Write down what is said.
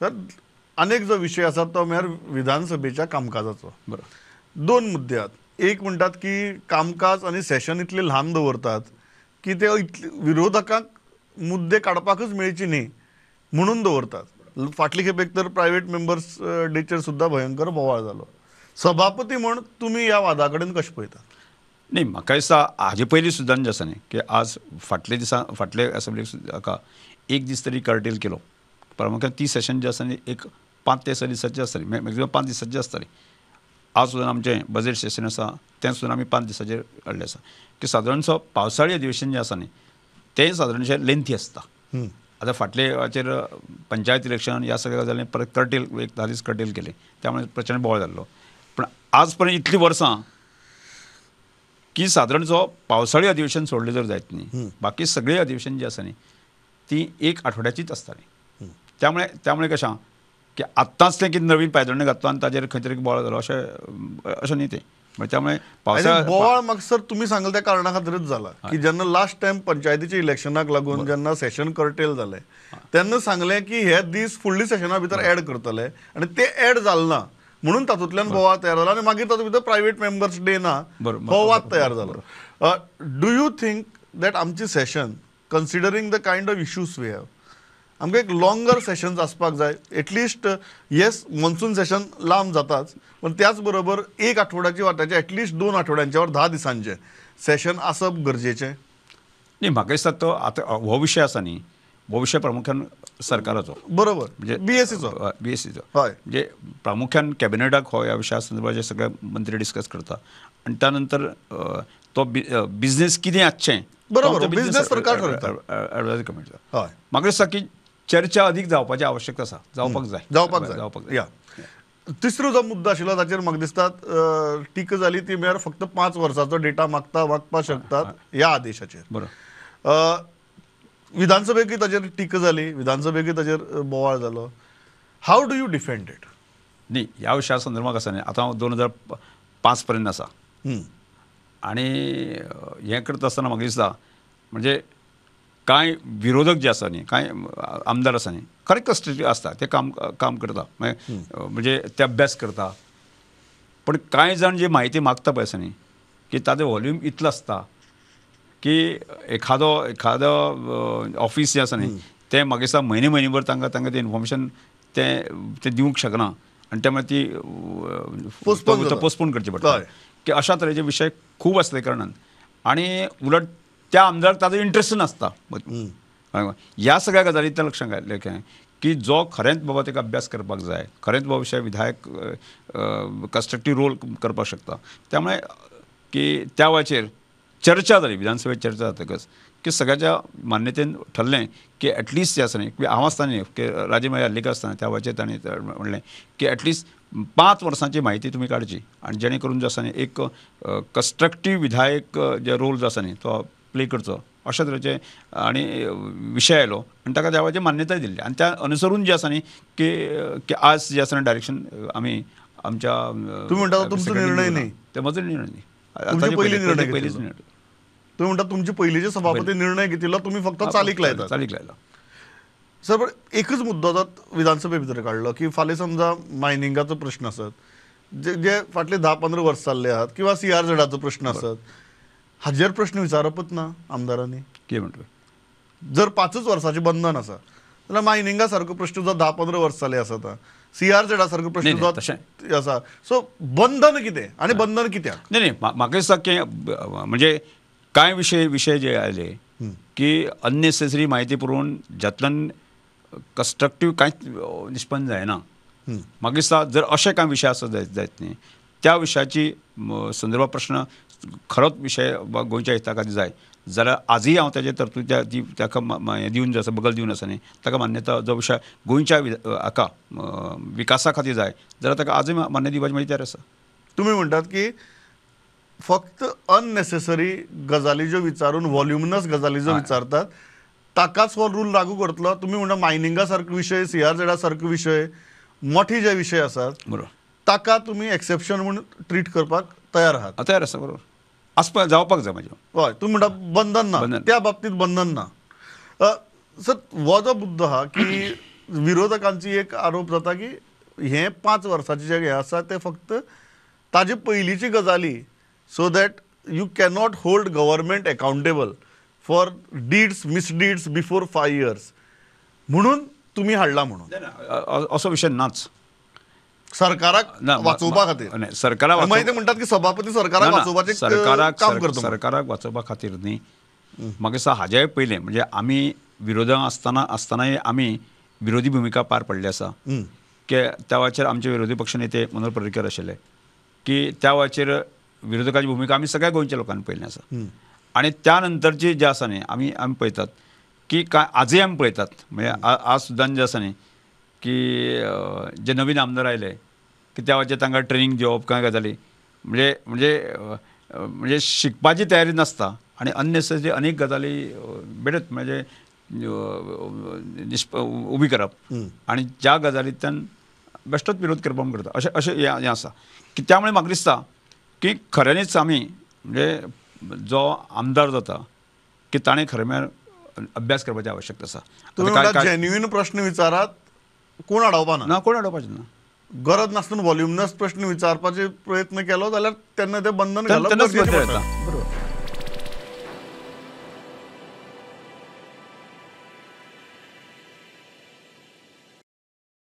तर अनेक जो विशय आसा तो म्हळ्यार विधानसभेच्या कामकाजाचो. बरोबर. दोन मुद्दे आहात. एक म्हणटात की कामकाज आनी सेशन इतले ल्हान दवरतात की ते विरोधकांक मुद्दे काडपाकच मेळची न्ही म्हणून दवरतात. फाटले खेपेक तर प्रायव्हेट मेंबर्स डेचेर सुद्दां भयंकर बोवाळ जालो. सभापती म्हूण तुमी ह्या वादा कडेन कशें पळयतात? न्ही, म्हाका दिसता हाजे पयलीं सुद्दां जें आसा न्ही की आज फाटले दिसा फाटले असेंब्लीक हाका एक दीस तरी कर्टेल केलो. प्रामुख्यान ती सेशन जें आसा न्ही एक 5 ते 6 दिसांचें आसतालें, मॅक्झिमम 5 दिसांचें आसतालें. आज सुद्दां आमचें बजेट सेशन आसा तें सुद्दां आमी 5 दिसांचेर हाडलें आसा. की सादारणसो पावसाळी अधिवेशन जें आसा न्ही तें सादारणशें लेंथी आसता. आतां फाटले हाचेर पंचायत इलेक्शन ह्या सगळ्या गजालींनी परत कर्टेल एक 10 दीस कर्टेल केलें, त्यामुळे प्रचंड बोवाळ जाल्लो. पूण आज पर्यंत इतलीं वर्सां की सादारणसो पावसाळी अधिवेशन सोडलें जर जायत न्ही, बाकी सगळीं अधिवेशन जी आसा न्ही ती एक आठवड्याचीच आसताली. त्यामुळे त्यामुळे कशें की आत्तांच तें कितें नवीन पायदणें घातलो आनी ताजेर खंय तरी बोवाळ जालो अशें अशें न्ही तें. त्यामुळे पावसाळ्या बोवाळ म्हाका सर तुमी सांगले त्या कारणा खातीरच जाला की जेन्ना लास्ट टायम पंचायतीच्या इलेक्शनाक लागून जेन्ना सेशन कर्टेल जालें तेन्ना सांगलें की हे दीस फुडल्या सेशना भितर एड करतले आनी ते एड जाले ना म्हणून तातूंतल्यान बोवाळ तयार जाला आनी मागीर तातूंत भितर प्रायव्हेट मेंबर्स डे ना हो वाद तयार जालो. Do you think that आमची session considering the kind of issues we have आमकां एक लॉंगर सेशन्स आसपाक जाय? At least yes monsoon session लांब जाताच, पण त्याच बरोबर एक आठवड्याची वाट्याचे एटलिस्ट 2 आठवड्यांचे वर 10 दिसांचे सेशन आसप गरजेचें. न्ही, म्हाका दिसता तो आतां हो विशय आसा न्ही हो विशय प्रामुख्यान सरकाराचो. बरोबर, म्हणजे बीएससीचो. बीएससीचो हय, म्हणजे प्रामुख्यान कॅबिनेटाक हो ह्या विशया संदर्भात सगळे मंत्री डिस्कस करता आनी त्या नंतर तो बिजनेस कितें आसचें. बरोबर, बिजनेस सरकार ठरयता, एडवायजरी कमिटीचो. हय, म्हाका दिसता की चर्चा अधिक जावपाची आवश्यकता आसा, जावपाक जाय, जावपाक जाय, जावपाक जाय. या तिसरो जो मुद्दो आशिल्लो ताचेर म्हाका दिसता टीका जाली ती म्हळ्यार फक्त 5 वर्सांचो डेटा मागपाक शकतात ह्या आदेशाचेर. बरोबर. विधानसभेकूय ताचेर टीका जाली, विधानसभेकूय ताचेर बोवाळ जालो. How do you defend it? न्ही, ह्या विशया संदर्भात आसा न्ही आतां हांव 2005 पर्यंत आसा आनी हें करता आसतना म्हाका दिसता म्हणजे कांय विरोधक जे आसा न्ही, कांय आमदार आसा न्ही, खरें कस्टडी आसता, ते काम काम करता, म्हणजे ते अभ्यास करता. पण कांय जाण जी म्हायती मागता पळय आसा न्ही की ताजो वॉल्यूम इतलो आसता की एखादो एखादो ऑफीस जें आसा न्ही तें म्हाका दिसता म्हयने म्हयनेभर तांकां तांकां तें इन्फॉर्मेशन तें तें दिवंक शकना आनी त्यामुळे ती पोस्टपोन करची पडटा. की अशा तरेचे विशय खूब आसले कारणान आनी उलट त्या आमदाराक ताजो इंट्रस्ट नासता. ह्या सगळ्या गजालींतल्यान लक्षांत घातलें की जो खरेंच बाबा ताका अभ्यास करपाक जाय, खरेंच बाबा विशय विधायक कन्स्ट्रक्टीव रोल करपाक शकता. त्यामुळे की त्या वेळाचेर चर्चा जाली, विधानसभेत चर्चा जातकच की सगळ्याच्या मान्यतेन ठरलें की एटलिस्ट जें आसा न्ही की हांव आसतना न्ही की राजेमाय आर्लेकर आसतना त्या वेळाचेर ताणें म्हणलें की एटलिस्ट 5 वर्सांची म्हायती तुमी काडची आनी जेणे करून जो आसा न्ही एक कन्स्ट्रक्टीव विधायक जे रोल जो आसा न्ही तो प्ले करचो अशा तरेचे आनी विशय आयलो आनी ताका त्या वेळाचेर मान्यताय दिल्ली आनी त्या अनुसरून जें आसा न्ही की की आज जें आसा डायरेक्शन आमी आमच्या. तुमी म्हणटा तुमचो निर्णय न्ही, ते म्हजो निर्णय न्ही, पयलींच निर्णय. तुमी म्हणटा तुमचे पयलींचे सभापती निर्णय घेतिल्लो, तुमी फक्त चालीक लायतात. चालीक लायला सर. पण एकच मुद्दो आतां विधानसभे भितर काडलो की फाल्यां समजा मायनिंगाचो प्रश्न आसत, जे जे फाटले 10-15 वर्स जाल्ले आहात, किंवा सीआरझेडाचो प्रश्न आसत, हाजेर प्रश्न विचारपच ना आमदारांनी. कितें म्हणटा? जर 5 वर्सांचें बंधन आसा जाल्यार मायनिंगा सारको प्रश्न जो 10-15 वर्स जाले आसा, सीआरझेडा सारको प्रश्न जो आसा, सो बंधन कितें आनी बंधन कित्याक? न्ही न्ही, म्हाका दिसता की म्हणजे कांय विशय विशय जे आयले की अननेसेसरी म्हायती पुरोवन जातल्यान कन्स्ट्रक्टीव कांयच निष्पन्न जायना. म्हाका दिसता जर अशे कांय विशय आसा जायत न्ही त्या विशयाची संदर्भात प्रश्न खरोच विशय गोंयच्या हिता खातीर जाय जाल्यार आजूय हांव ताजे तरतूद ती ताका हें दिवन आसा, बगल दिवन आसा न्ही ताका मान्यता, जो विशय गोंयच्या हाका विकासा खातीर जाय जाल्यार ताका आजूय मान्य दिवपाची म्हजी तयार आसा. तुमी म्हणटात की फक्त अननेसेसरी गजाली ज्यो विचारून वॉल्युमनस गजाली ज्यो विचारतात ताकाच हो रूल लागू करतलो. तुमी म्हणटा मायनिंगा सारको विशय, सीआरझेडा सारको विशय, मोठे जे विशय आसात बरोबर ताका तुमी एक्सेप्शन म्हूण ट्रीट करपाक तयार आहात. तयार आसा, बरोबर आसपा जावपाक जाय म्हाजें. हय, तुमी म्हणटा बंधन ना, त्या बाबतींत बंधन ना. सर हो जो मुद्दो आहा की विरोधकांची एक आरोप जाता की हे 5 वर्साचे जे हे आसा ते फक्त ताजे पयलींची गजाली, so that you cannot hold government accountable for deeds misdeeds before 5 years म्हणून तुमी हाडला म्हणून. असो विशय नाच. सरकाराक वाचोवपा खातीर, सरकाराक मागीर ते म्हणटात की सभापती सरकाराक वाचोवपाचें काम करता. सरकाराक वाचोवपा खातीर न्ही, म्हाका दिसता हाजेय पयलें म्हणजे आमी विरोधां आसतना आसतनाय आमी विरोधी भुमिका पार पडली आसा की त्या वेळाचेर आमचे विरोधी पक्ष नेते मनोहर पर्रीकर आशिल्ले की त्या वेळाचेर विरोधकाची भुमिका आमी सगळ्या गोंयच्या लोकांनी पळयल्ली आसा. आनी त्या नंतरची जे आसा न्ही आमी आमी पळयतात की काय आजय आमी पळयतात म्हणजे आज सुद्दां जे आसा न्ही की जे नवीन आमदार आयले की त्या वेळाचेर तांकां ट्रेनींग दिवप कांय गजाली म्हणजे म्हणजे म्हणजे शिकपाची तयारी नासता आनी अननेसेसरी अनेक गजाली बेठेच म्हणजे उबी करप आनी ज्या गजालींतल्यान बेश्टोच विरोध करपाक करता अशें अशें हें आसा की त्यामुळे म्हाका दिसता की खऱ्यांनीच आमी म्हणजे जो आमदार जाता की ताणें खरें म्हळ्यार अभ्यास करपाची आवश्यकता आसा. तुमी जेन्युइन प्रश्न विचारात, कोण अडोवपा ना, कोण अडोवपाचें ना, गरज नासतना वॉल्युमनस प्रश्न विचारपाचे प्रयत्न केलो जाल्यार तेन्ना ते बंधन घालप.